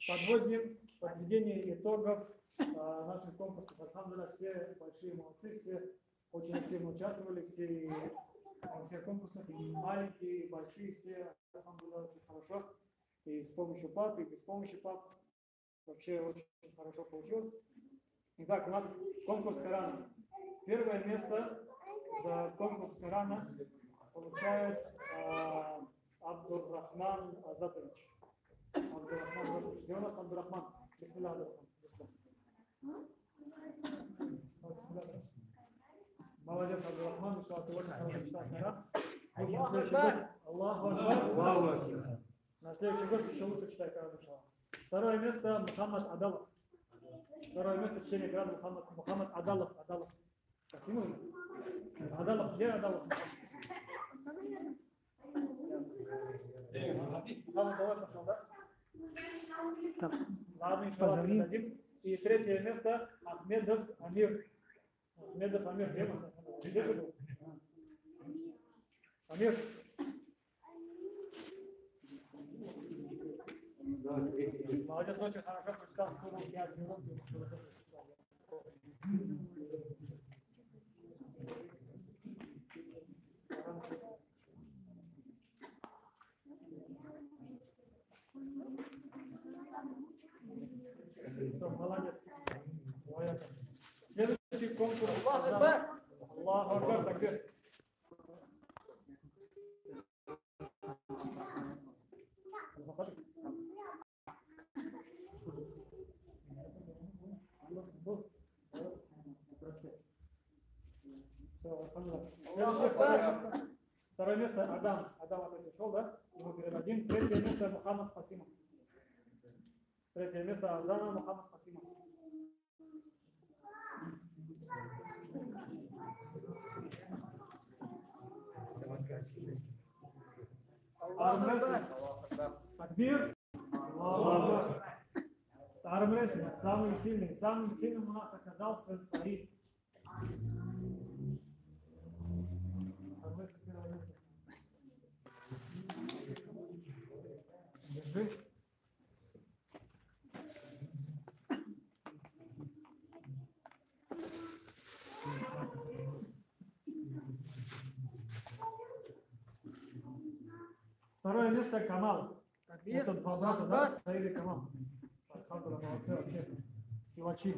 Подводим подведение итогов наших конкурсов. Алхамдулилля, все большие молодцы, все очень активно участвовали, все во всех конкурсах, и маленькие, и большие, все, алхамдулилля, очень хорошо. И с помощью пап, и без помощи пап. Вообще очень хорошо получилось. Итак, у нас конкурс Корана. Первое место за конкурс Корана получает Абдуррахман Азатович. Абдуррахман Азатович. Где у нас Абдуррахман? Бисмилля, Абдуррахман. Бисмилля. Молодец, Абдуррахман. Иншаллах, ты очень хорошо читаешь Коран. Аллаху Акбар. На следующий год еще лучше читай Коран, иншаллах. Второе место Мухаммад Адалов. Второе место чтение Корана Мухаммад Адалов. Адалов. Красиво же? Адалов. Где Адалов? Мухаммад Адалов пошел, да? Так. Ладно, иншаллах, передадим. И третье место Ахмедов Амир. Ахмедов Амир. Где у нас? Где же был? Амир. Молодец, очень хорошо прочитал суру. Я молодец. Следующий конкурс. Аллаху Акбар. Такбир. Второе место Адам. Адам опять ушел, да? Ему передадим. Третье место Мухаммад Касимов. Третье место Азана Мухаммад Касимов. Такбир. Армрестлинг, самый сильный. Самым сильным у нас оказался Саид. Армрестлинг первое место. Держи. Второе место Камал. Это два брата, да? Саид и Камал. Молодцы, вообще. Силачи.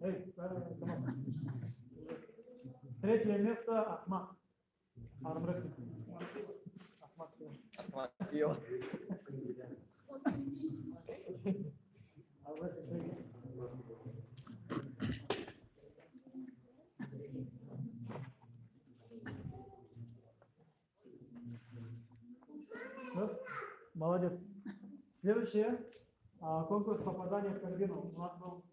Эй, Камал. Третье место Ахмат. Армрестлинг. Ахмат. Ахмат съел. Армрестлинг. Молодец. Следующее. Конкурс попадания в корзину. У нас был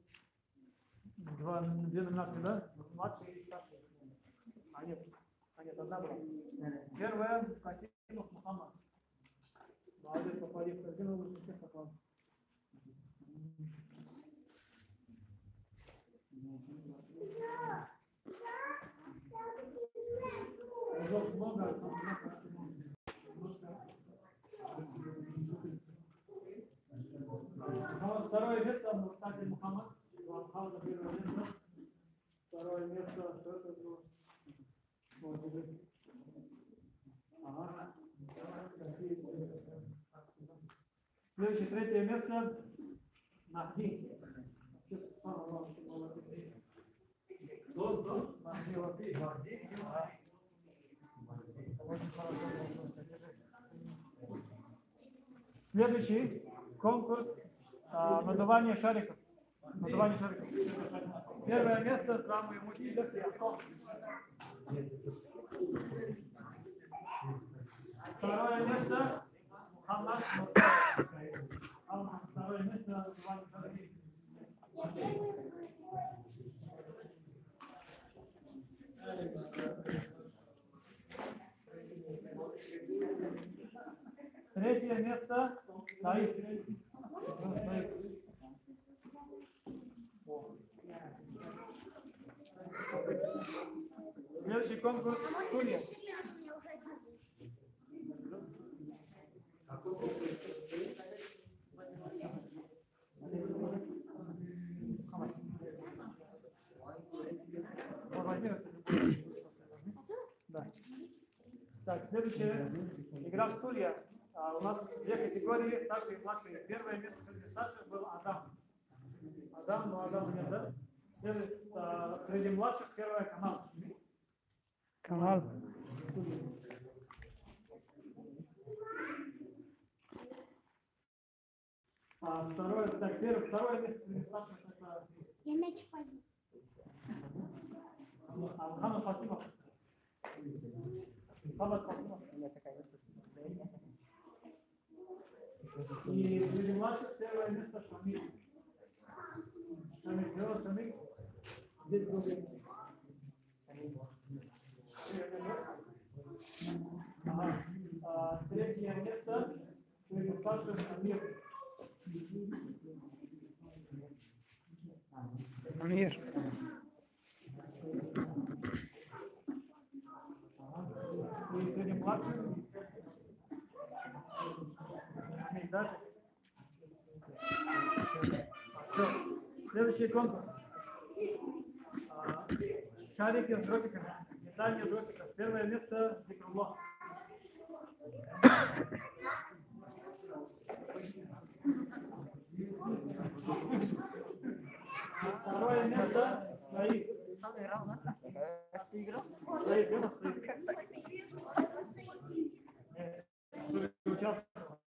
две номинации, да? Младший и старший. А нет, одна была. Первая Касимов Мухаммад. Молодец, попали в корзину, лучше всех попал. Призов много, немножко. Второе место Муртазин Мухаммад. Мухаммад первое место. Второе место, что это было? Вот, ага. Следующее, третье место. Махди. Махди. Следующий конкурс надувание шариков. Надувание шариков. Первое место самый мощный для всех. Второе место Мухаммад. Второе место надувание шариков. Третье место Саид. Саид. Следующий конкурс стулья. Да. Так, следующая игра в стулья. У нас две категории, старшие и младшие. Первое место среди старших был Адам. Адам, но Адам нет, да? Среди младших первое Камал. Камал. Второе, так, первое, второе место среди старших это... Я мяч пойду. Мухаммад Касимов. Мухаммад Касимов. И среди младших первое место Шамиль. Шамиль, дело Шамиль. Здесь был. Ага. Третье место среди старших Амир. Амир. И среди младших да? Все. Следующий конкурс. Шарики с дротиками. Метание дротиков. Первое место Зикруллах. Второе место Саид. Сам играл, да? Ты играл? Саид, где у нас Саид? Нет, участвовал.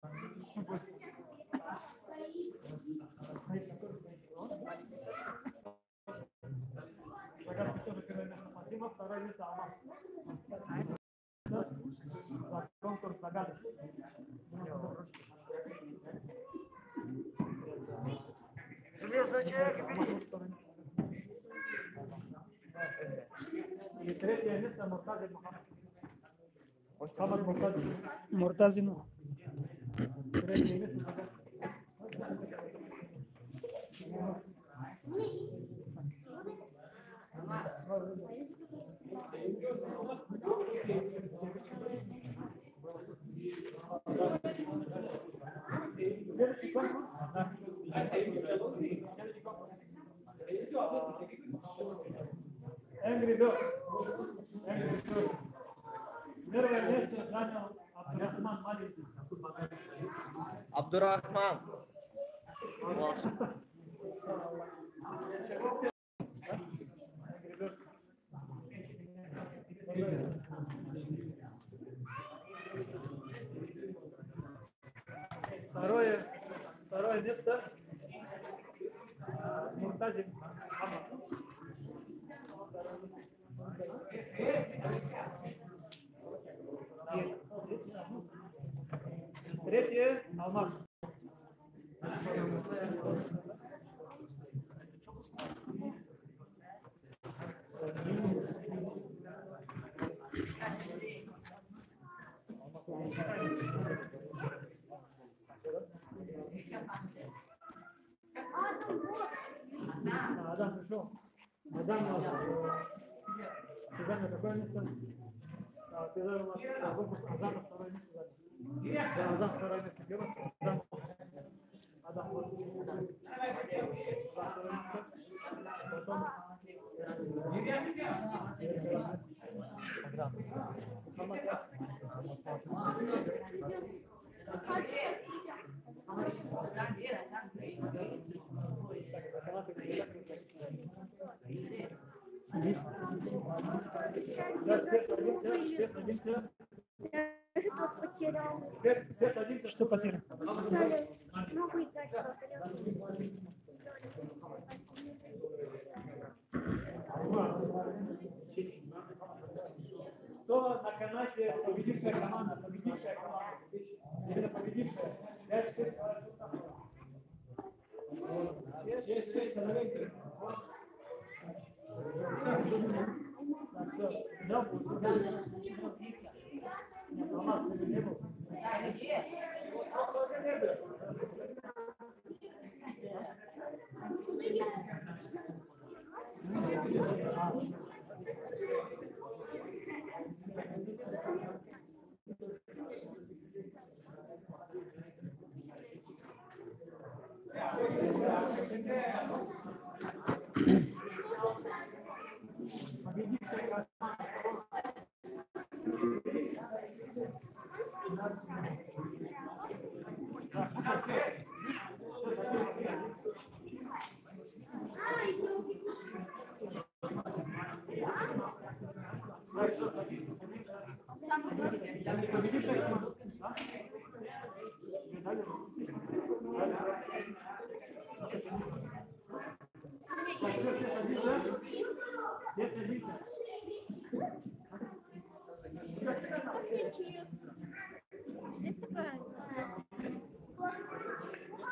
Загадка тоже первое место Спасибо, второе место Алмаз. За конкурс загадок. Железного человека бери. И третье место Муртазин Мухаммад. Мухаммад Муртазин. Муртазин. Третье место загадка. Следующий конкурс. Angry Birds. Angry Birds. Первое место занял Абдурахман маленький. Абдурахман. Второе место Муртазин Мухаммад. Третье Алмаз. Адам пришел. Адам у нас. Ты занял какое место? Ты занял у нас конкурс Азана второе место занял. За Азан второе место. Где у нас Адам? Адам, вот. За второе место. Потом. Так, все садимся, все садимся. Я что потерял. Все садимся. Что потерял? Могу играть. Кто на канате победившая команда? Победившая команда. Именно победившая. 5, 6, 6, 6 человек.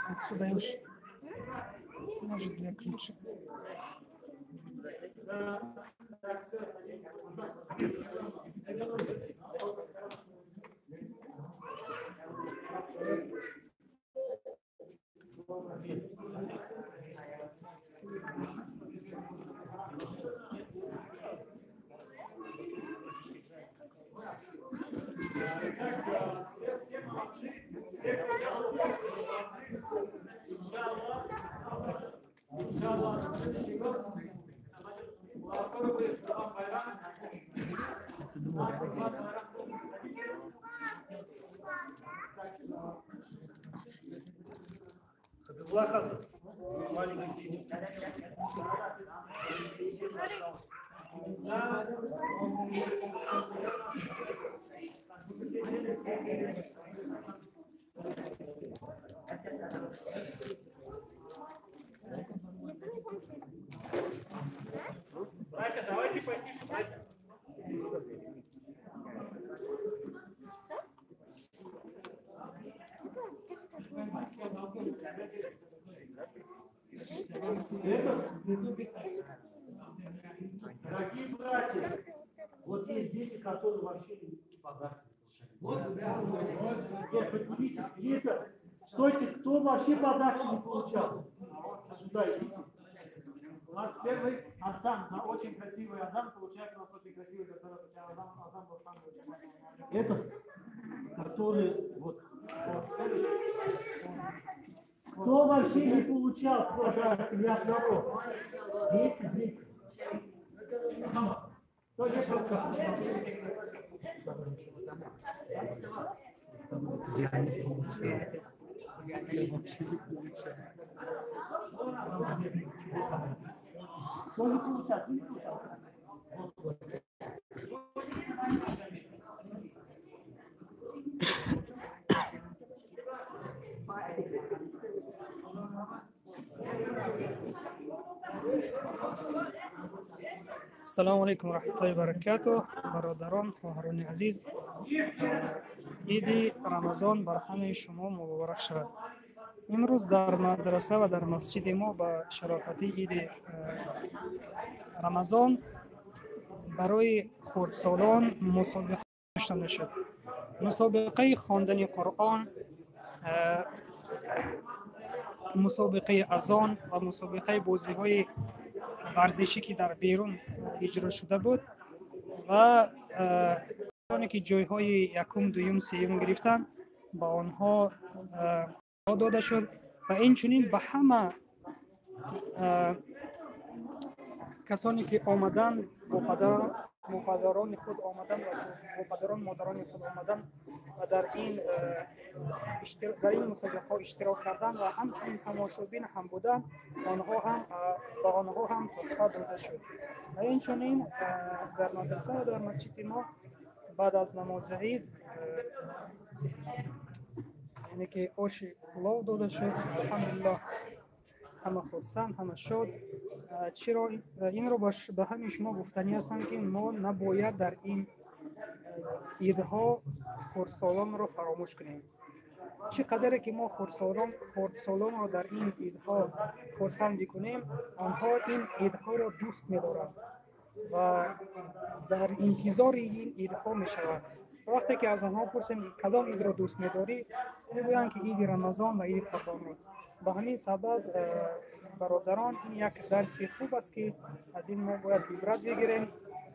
Отсюда уж. Может, для ключа. Братья, давайте потише, братья. Дорогие братья, вот есть дети, которые вообще не подарки не получали. Вот, поднимите, где это? Стойте, кто вообще подарки не получал? Сюда идите. У нас первый азан, за очень красивый азан, получает у нас очень красивый, который азан, азан был сам. Этот, который вот. Кто вообще не получал подарки ни одного? Дети, дети. Кто не получал? Я не получал. Я вообще не получал. Кто не получал? Ты не получал? Ассаламу алайкум ва раҳматуллоҳи ва баракатуҳ. Бародарон, хоҳарони азиз, иди Рамазон бар ҳамаи шумо муборак шавад. Имрӯз дар мадраса ва дар масҷиди мо ба шарофати иди Рамазон барои хурдсолон мусобиқа гузошта мешуд. Мусобиқаи хондани Қуръон, мусобиқаи азон ва мусобиқаи бозиҳои варзишӣ ки дар берун иҷро шуда буд ва оне ки ҷойҳои якум, дуюм, сеюм гирифтанд, ба онҳо дода шуд ва инчунин ба ҳама касоне ки омаданд бо падар Бо падарони худ омадан ва бо падарон модарони худ омадан ва дар ин мусобиқаҳо иштирок кардан ва ҳамчунин тамошобин ҳам будан, онҳо ҳам ба онҳо ҳам туҳфа дода шуд. Ва инчунин дар мадраса ва дар масҷиди мо баъд аз намози ид, яъне ки оши пулов дода шуд. Алҳамдулиллоҳ, ҳама хурсанд, ҳама шод. Чиро инро ба ҳамаи шумо гуфтанӣ ҳастам, ки мо набояд дар ин идҳо хурдсолонро фаромӯш кунем. Чӣ қадаре ки мо хурдсолонро дар ин идҳо хурсанд бикунем, онҳо ин идҳоро дӯст медоранд ва дар интизори ин идҳо мешаванд. Вақте ки аз онҳо пурсем, кадом идро дӯст медорӣ, мегӯянд, ки иди Рамазон ва иди Қурбонро. Ба ҳамин сабаб, бародарон, ин як дарси хуб аст, ки аз ин мо бояд ибрат бигирем.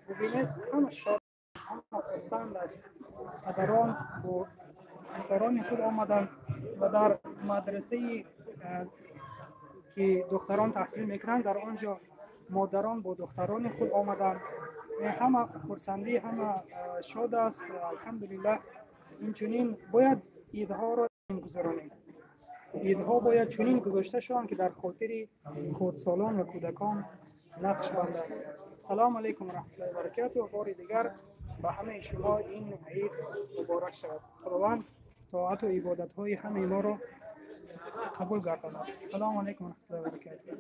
Бубинед, ҳама шод, ҳама хурсанд аст. Падарон бо писарони худ омаданд ва дар мадрасаи, ки духтарон таҳсил мекунанд, дар он ҷо модарон бо духтарони худ омаданд. Ҳама хурсандӣ, ҳама шод аст, алҳамдулиллаҳ. Инчунин бояд идҳоро гузаронем. Идҳо бояд чунин гузошта шаванд, ки дар хотири хурдсолон ва кӯдакон нақш банданд. Салому алайкум раҳматуллоҳи баракатуҳ. Бори дигар ба ҳамаи шумо ин ид муборак шавад. Худованд тоату ибодатҳои ҳамаи моро қабул гардонад. Салому алайкум раҳматуллоҳи баракатуҳ.